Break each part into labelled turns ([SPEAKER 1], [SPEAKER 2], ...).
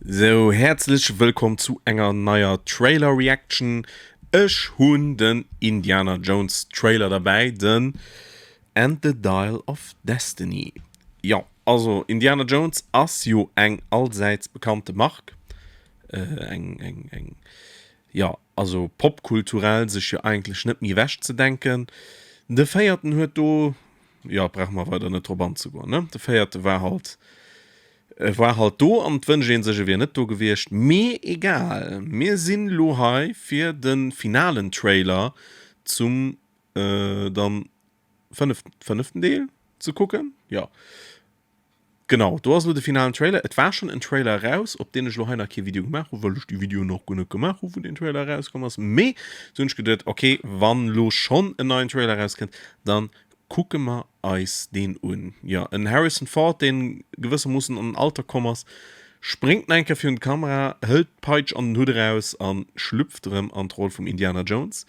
[SPEAKER 1] Sou, häerzlech wëllkomm zu enger neier Trailer Reaction. Ech hunn den Indiana Jones Trailer derbäi, den And the Dial of Destiny. Jo, also Indiana Jones ass jo eng allsäits bekannte Mark, eng, eng, eng, jo, also popkulturell sech jo eigentlech net méi ewech ze denken. De véierten huet do, jo, brauche mer weider net drop anzegoen, ne, de véierte war halt E war halt do an et wënscht een sech e wier net do gewiescht, mee egal, mir sinn lo hei fir de finalen Trailer zum dann fënneften Deel ze kucken. Jo genau, do ass lo de finalen Trailer. Et war schonn en Trailer eraus, op deen ech lo hei nach kee Video gemaach hunn, well ech déi Videoen nach guer net gemaach hunn, wou deen Trailer erauskomm ass, mee du hunn ech geduet, ok, wann lo schonn en neien Trailer erauskënnt, dann Kucke mer eis deen un. Jo, en Harrison Ford, deen gewëssermoossen an den Alter komm ass, spréngt nach eng Kéier virun d'Kamera, hëlt d'Peitsch an den Hutt eraus a schlüpft erëm an d'Roll vum Indiana Jones.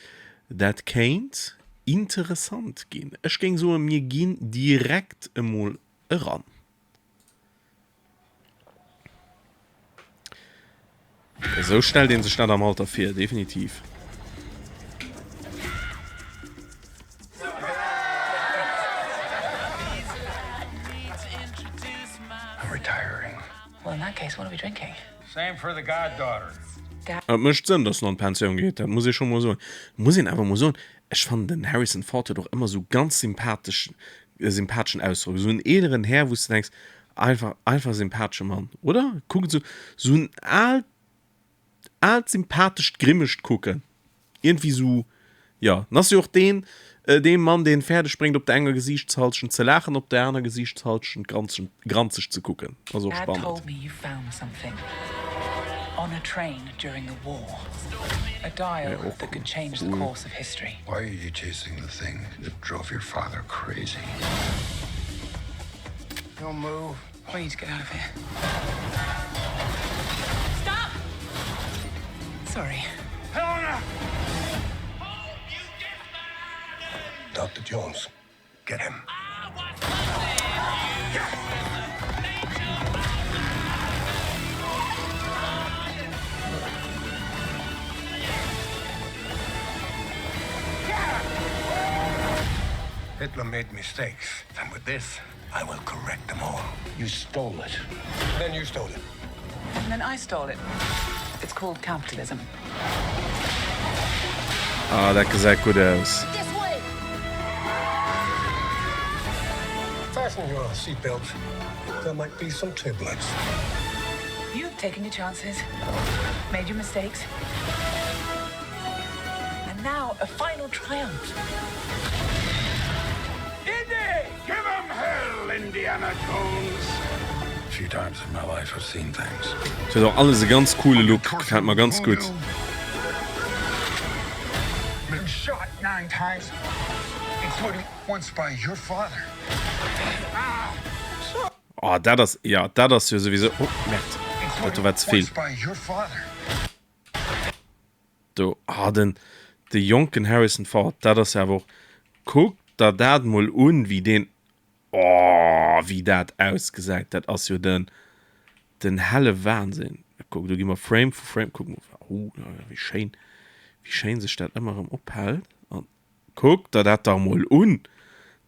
[SPEAKER 1] Dat kéint interessant ginn. Ech géing soen, mir ginn direkt emol eran. Esou stellt een sech dat am Alter vir, definitiv. Et mécht Sënn, dass en an d'Pensioun geet, dat muss ee scho mol soen. Muss een awer mol soen, ech fannen den Harrison Ford huet och ëmmer esou ganz sympathesch e sympatheschen Ausdrock, esou en eeleren Här, wou s de denks, einfach, einfach e sympathesche Mann, oder? Kuckt esou, esou en aalt, aalt sympathescht, grimmegt Kucken. Iergendwéi esou, jo. En ass jo och deen, dee Mann, deen et fäerdeg bréngt, op der enger Gesiichtshallschent ze laachen, op der aner Gesiichtshallschent granzeg, granzeg ze kucken. Ass och
[SPEAKER 2] Dad
[SPEAKER 1] spannend.
[SPEAKER 2] told me you found something on a train during the war, a dial
[SPEAKER 1] Ja, och
[SPEAKER 2] that could change the
[SPEAKER 1] cool.
[SPEAKER 2] course of history.
[SPEAKER 3] Why are you chasing the thing that drove your father crazy?
[SPEAKER 2] Don't move. We need to get out of here. Stop! Sorry.
[SPEAKER 3] Helena! Dr. Jones, get him. Hitler made mistakes, and with this, I will correct them all. You stole it. Then you stole it.
[SPEAKER 2] And then I stole it. It's called capitalism.
[SPEAKER 1] Ah, dat gesäit gutt aus.
[SPEAKER 3] Fasten your seatbelts. There might be some turbulence.
[SPEAKER 2] You've taken your chances, made your mistakes. And now a final triumph.
[SPEAKER 3] Indy! Give 'em hell, Indiana Jones! Few times in my life I've seen things.
[SPEAKER 1] Et huet och alles e ganz coole Look, gefällt mer ganz gutt.
[SPEAKER 3] Been shot nine times, including once by your father.
[SPEAKER 1] Oh dat ass, jo dat ass jo souwisou, oh Merde, dat do war ze vill. Do, ah den de jonken Harrison Ford, dat ass jo awer och, kuck der dat mol un, wéi deen, oh wéi dat ausgesäit, dat ass jo den den helle Wahnsinn. Kuck, do gi mer Frame vu Frame, kuck mol, oh wéi schéin, wéi schéin sech dat ëmmer erëm ophält an kuck der dat dach mol un,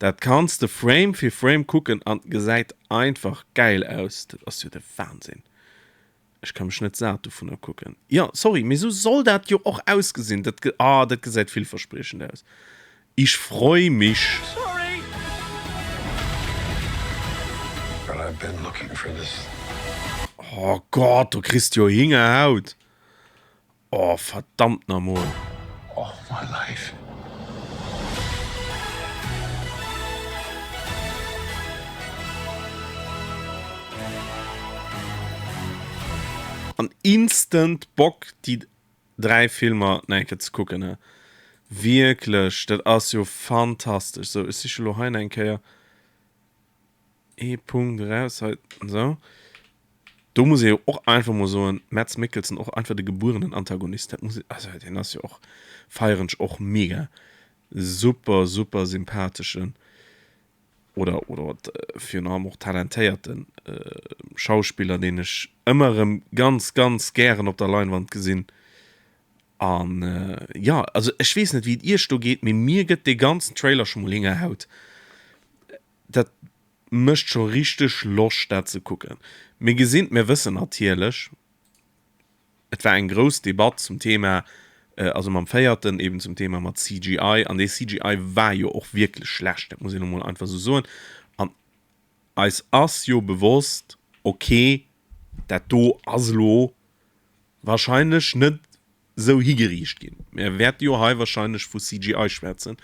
[SPEAKER 1] dat kanns de Frame fir Frame kucken an gesäit einfach gäil aus, dat ass jo de Wahnsinn. Ech ka mech net sat dovunner kucken. Jo, sorry, mee sou soll dat jo och ausgesinn. Dat ge, ah, dat gesäit villverspriechend aus. Ich freu mich.
[SPEAKER 3] Sorry! But I've been looking for this.
[SPEAKER 1] Oh Gott, do kriss de jo Hingerhaut. Oh verdammt namol.
[SPEAKER 3] All my life.
[SPEAKER 1] An instant Bock déi 3 Filmer nach eng Kéier ze kucken he. Wierklech, dat ass jo fantastesch. Sou, ech siche lo hei nach eng Kéier ee Punkt eraus hei, sou. Do muss ee jo och einfach mol soen, Mads Mikkelsen och einfach de gebuerenen Antagonist, dat muss ee, also deen ass jo och, feieren ech och mega, super, super sympatheschen. Oder, oder virun allem och talentéierte Schauspiller, deen ech ëmmer erëm ganz, ganz gären op der Leinwand gesinn. An jo, also ech weess net, wéi et iech do geet, mee mir gëtt dee ganzen Trailer scho mol Hingerhaut. Dat mécht scho richteg Loscht, dat ze kucken. Mir gesinn, mir wëssen natierlech, Et war eng grouss Debatt zum Thema, also mam véierten eben zum Thema mat CGI, an dee CGI war jo och wierklech schlecht, dat muss een elo mol einfach esou soen. An eis ass jo bewosst, okay, dat do ass elo wahrscheinlech net esou higeriicht ginn. Mir wäerte jo hei wahrscheinlech vu CGI schwätzen.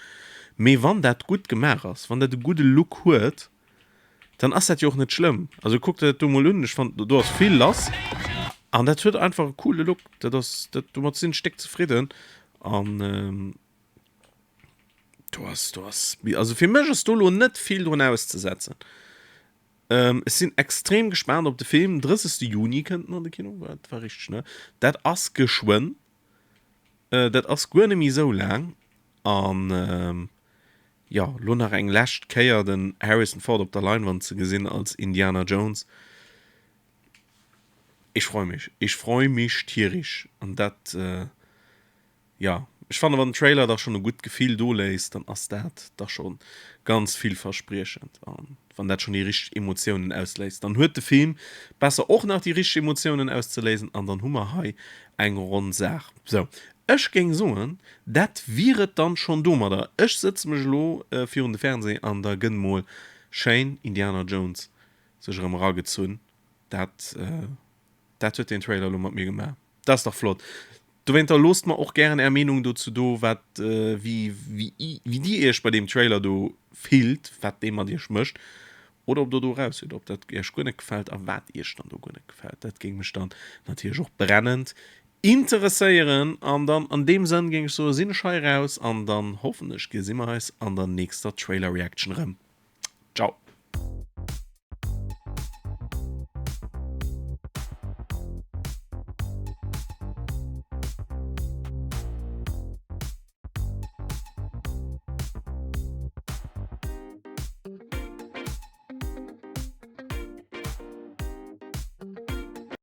[SPEAKER 1] Mee wann dat gutt gemaach ass, wann dat e gudde Look huet, dann ass dat jo och net schlëmm. Also kuck der dat do mol un, ech fannen do ass vill lass an dat huet einfach e coole Look. Dat ass dat domat sinn ech déck zefridden an do ass do ass also fir mech ass do lo net vill drun auszesetzen. Ech sinn extrem gespaant op de Film, 30 Juni kënnt en an de Kino, dat war richteg ne? Dat ass geschwënn, dat ass guer net méi esou laang an Jo, lo nach eng lescht Kéier den Harrison Ford op der Leinwand ze gesinn als Indiana Jones. Ech freu mech, ech freu mech tierisch. An dat, jo, ech fannen, wann den Trailer da schonn e gutt Gefill do léisst, dann ass dat da scho ganz villverspriechend. An wann dat schonn déi richteg Emotiounen ausléist, dann huet de Film besser och nach déi richteg Emotiounen auszeléisen an dann hu mer hei eng ronn Saach. Sou, ech géing soen, dat wier et dann schonn domadder. Ech sëtze mech elo virun de Fernseh an da gëtt mol schéin Indiana Jones sech erëm eragezunn. Dat, dat huet deen Trailer elo mat mir gemaach. Dat ass dach flott. Dowéinter loosst mer och gären är Meenung dozou do, wat, wéi, wéi, wéi dir iech bei deem Trailer do fillt, wat dee mat iech mécht oder ob der do raus sidd, ob dat iech guer net gefält a wat iech dann do guer net gefält. Dat géing mech dann natierlech och brennend interesséieren. An dann an deem Sënn géing ech soen, sinn ech hei raus an dann hoffentlech gesi mer eis an der nächster Trailer Reaction erëm. Ciao.